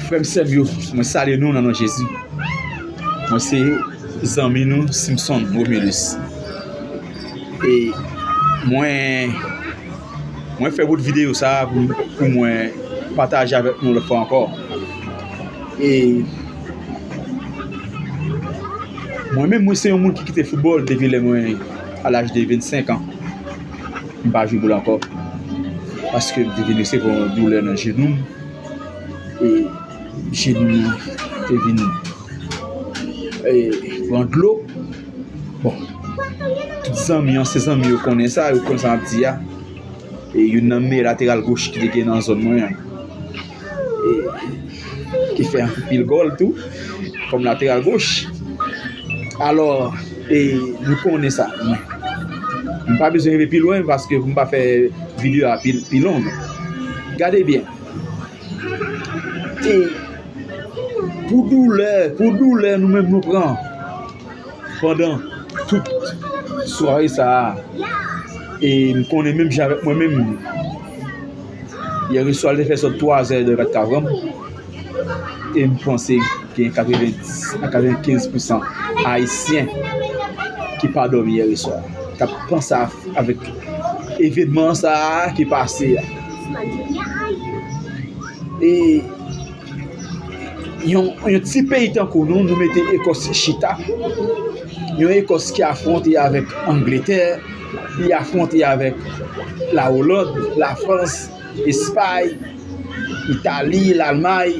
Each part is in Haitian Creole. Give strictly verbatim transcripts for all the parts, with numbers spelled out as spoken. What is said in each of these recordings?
Frè m, sè m yo, mwen salye nou nan non Jezi. Mwen se zanmi nou, Simson Romulus. E mwen, mwen fè bout videyo sa a pou, pou mwen pataje avèk nou lòt fwa ankò. E mwen menm, mwen se yon moun ki kite foutbòl depi lè mwen, a laj de vennsenk an. M pa jwe boul ankò. Paske m te vin resevwa yon doulè nan jenou m. E jenou m te vin, e, pran dlo. Bon, tout zanmi, ansyen zanmi yo konnen sa, yo konn sa m ap di a. E youn nan meyè lateral goch ki te gen nan zòn mwen an. E ki fè anpil gòl tou, kòm lateral goch. Alò, e nou konnen sa. M pa bezwen rive pi lwen paske pou m pa fè videyo a pi, pi long. Gade byen. E pou doulè, pou doulè nou menm nou pran pandan tout sware sa a. E m konnen menm jan avèk mwen menm, yè reswa l te fè sot twa zè, yo pa t ka pran m. E m panse gen katrevenndis a katrevenkenz pousan Ayisyen ki pa dòmi yè reswa, k ap panse a, avèk evènman sa a ki pase a. E yon, yon ti peyi tankou nou, nou mete Ekòs chita. Yon Ekòs ki afwonte avèk Angletè, li afwonte avèk Lawolann, Lafrans, Espay, Itali, Lalmay,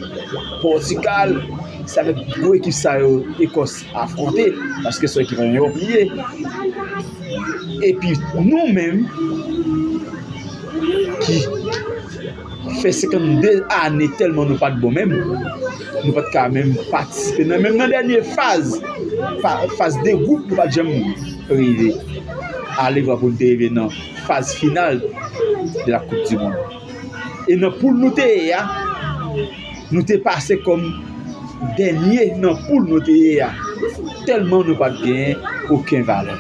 Pòtigal. Se avèk gwo ekip sa yo Ekòs afwonte, paske se yon ekip yo bliye. Epi nou menm, ki fè senkannde ane tèlman nou pa t bon menm, nou pa t ka menm patisipe nan, menm nan dènye faz, fa-, faz de gwoup, nou pa t janm rive. Alevwa pou n te rive nan faz final de la Coupe du Monde. E nan poul nou te ye a, nou te pase kòm dènye nan poul nou te ye a. Tèlman nou pa t genyen okenn valè.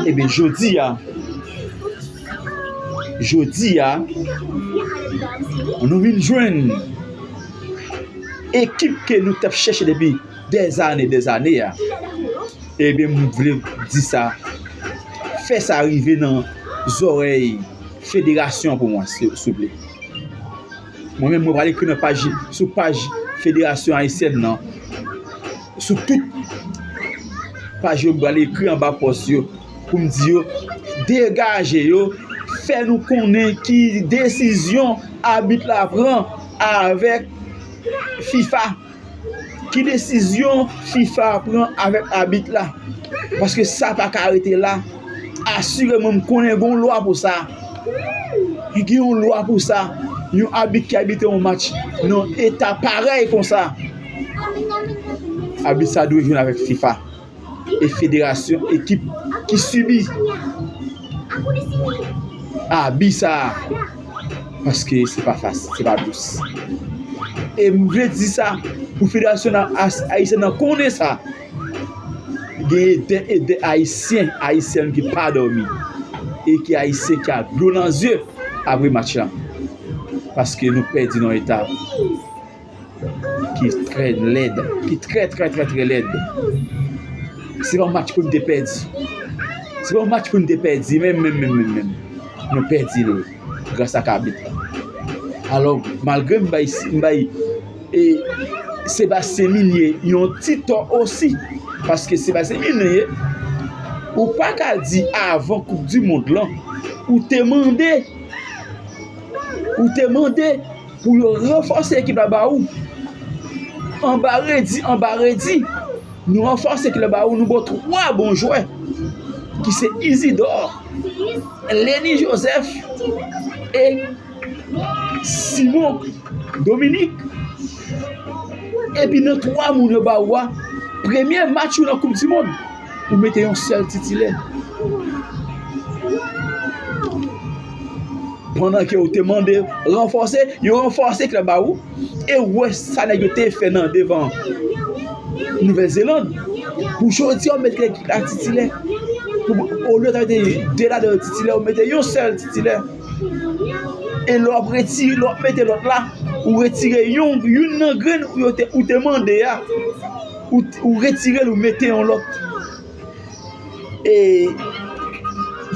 Ebyen, jodi a, jodi a, nou vin jwenn ekip ke nou t ap chèche depi dèzane, dèzane a. Ebyen, m vle di sa, fè sa rive nan zòrèy federasyon pou mwen, si, souple. Mwen menm, mwen pral ekri nan paj, sou paj Federasyon Ayisyèn nan, sou tout paj yo, m pral ekri anba pòs yo pou m di yo degaje yo, fè nou konnen ki desizyon abit la pran avèk fifa. Ki desizyon fifa pran avèk abit la? Paske sa pa ka rete la. Asireman, m konnen gen yon lwa pou sa. Gen yon lwa pou sa. Yon abit ki abite yon match nan eta parèy konsa, abit sa dwe jwenn avèk fifa e federasyon, ekip ki sibi abi sa a, paske se pa fasil, se pa dous. E m vle di sa pou federasyon a-, as-, ayisyèn nan konnen sa. Gen de, de ayisyen, ayisyèn ki pa dòmi e ki ayisyen ki ak dlo nan zye apre match la, paske nou pèdi nan eta ki trè lèd, ki trè, trè, trè, trè lèd. Se pa yon match pou n te pèdi. Se pa yon match pou n te pèdi, menm, menm, menm, menm, menm. Nou pèdi l gras ak abit la. Alò, malgre m bay, m bay, e, Sebastien Migné yon ti tò osi, paske Sebastien Migné, ou pa ka di avan Koup di Mond lan, ou te mande, ou te mande pou yo ranfòse ekip la ba ou. Anba redi, anba redi, nou ranfòse ekip la ba ou, nou ba w twa bon jwè, ki se Isidore, Lenny Joseph e Simon Dominique. Epi nan twa moun yo ba ou a, premye match ou nan Koup di Mond, ou mete yon sèl titilè. Pandan ke ou te mande ranfòse, yo ranfòse klèb ba ou. E ou wè sa nèg yo te fè nan devan Nouvèl Zeland. Pou jodi a, ou mete ekip la titilè. Pou, olye ta mete de ladan yo titilè, ou mete yon sèl titilè. E lè w ap retire, lè w ap mete lòt la, ou retire yon, youn nan grenn ou yo te, ou te mande a, ou, ou retire l, ou mete yon lòt. E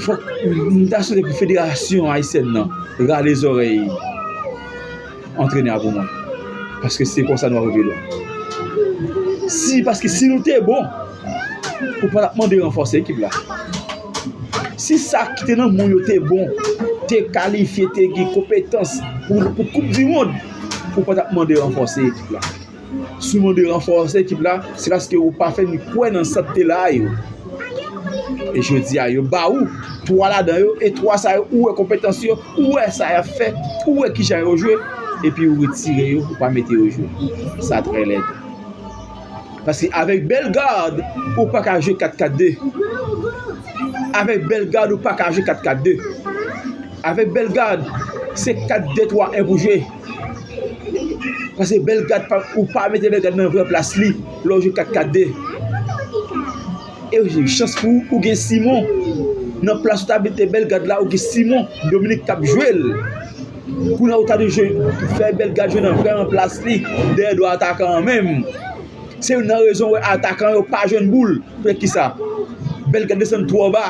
fòk m ta swete pou Federasyon Ayisyèn nan rale zòrèy antrenè a pou mwen. Paske se konsa nou ap rive lwen. Si, paske si nou te bon, ou pa t ap mande ranfòse ekip la. Si sa ki te nan men w yo te bon, te kalifye, te gen konpetans pou, pou koup di mond, ou pa t ap mande ranfòse ekip la. Si w mande ranfòse ekip la, se paske ou pa fè ni kwè nan sa k te la a yo. E jodi a, yo ba ou twa ladan yo, e twa sa yo, ou wè konpetans yo, ou wè sa y ap fè, ou wè kijan yo jwe, epi ou retire yo, ou pa mete yo jwe. Sa trè lèd. Paske avèk Bellegarde, ou pa ka jwe kat kat de. Avèk Bellegarde, ou pa ka jwe kat kat de. Avèk Bellegarde, se kat de twa en pou jwe. Paske Bellegarde pa, ou pa mete Bellegarde nan vrè plas li lè w jwe kat kat de. E chans pou ou, ou gen Simon. Nan plas ou ta mete Bellegarde la, ou gen Simon Dominique k ap jwe l. Kounye a ou ta dwe jwe, fè Bellegarde jwe nan vrèman plas li, dèyè do atakan an menm. Se youn nan rezon wè atakan yo pa jwenn boul. Poutèt kisa? Bellegarde desann twò ba.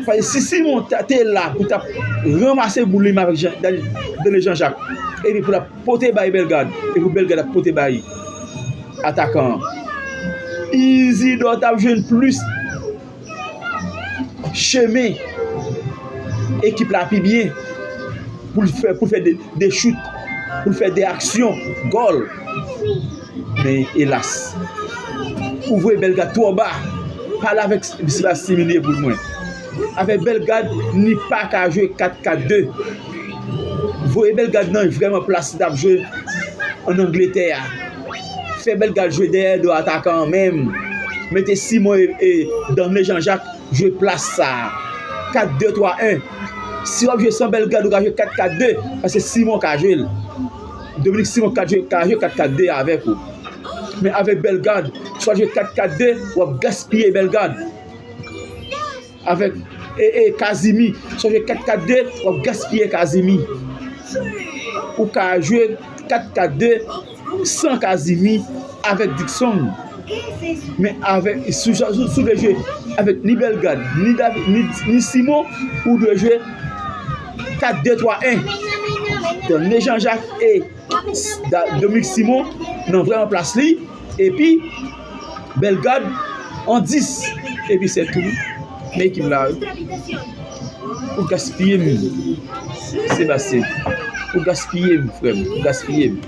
Paske si Simon ta, te la pou t ap ranmase boul li menm avèk Jean, Dan-, Danley Jean Jacques, epi pou l ap pote bay Bellegarde, epi Bellegarde ap pote bay atakan an, Isidore t ap jwenn plis chemen ekip la pi byen pou l fè, pou l fè de, de chout, pou l fè de aksyon gòl. Men elas, ou voye Bellegarde twò ba. Pale avèk Sébastien Meunier pou mwen. Avèk Bellegarde, ni pa ka jwe kat kat de. Voye Bellegarde nan vrèman plas li t ap jwe ann Angletè a. Fè Bellegarde jwe dèyè do atakan an menm. Mete Simon e, e Danley Jean Jacques jwe plas sa a. Kat de twa en. Si w ap jwe san Bellegarde, ou ka jwe kat kat de, paske Simon ka jwe l. Dominique Simon ka jwe, ka jwe kat kat de avèk ou. Men avèk Bellegarde, si w ap jwe kat kat de, w ap gaspiye Bellegarde. Avèk e, e, Casimir, si w ap jwe kat kat de, w ap gaspiye Casimir. Ou ka jwe kat kat de san Casimir avèk Dickson. Men avèk, si, si, si w vle jwe avèk ni Bellegarde, ni David, ni, ni Simon, ou dwe jwe kat de twa en. Donk, ni Jean Jacques e Da-, Dominique Simon nan vrèman plas li, epi Bellegarde an dis, epi se tou. Men ekip la, ou gaspiye m, Sébastien. Ou gaspiye m, frè m. Ou gaspiye m.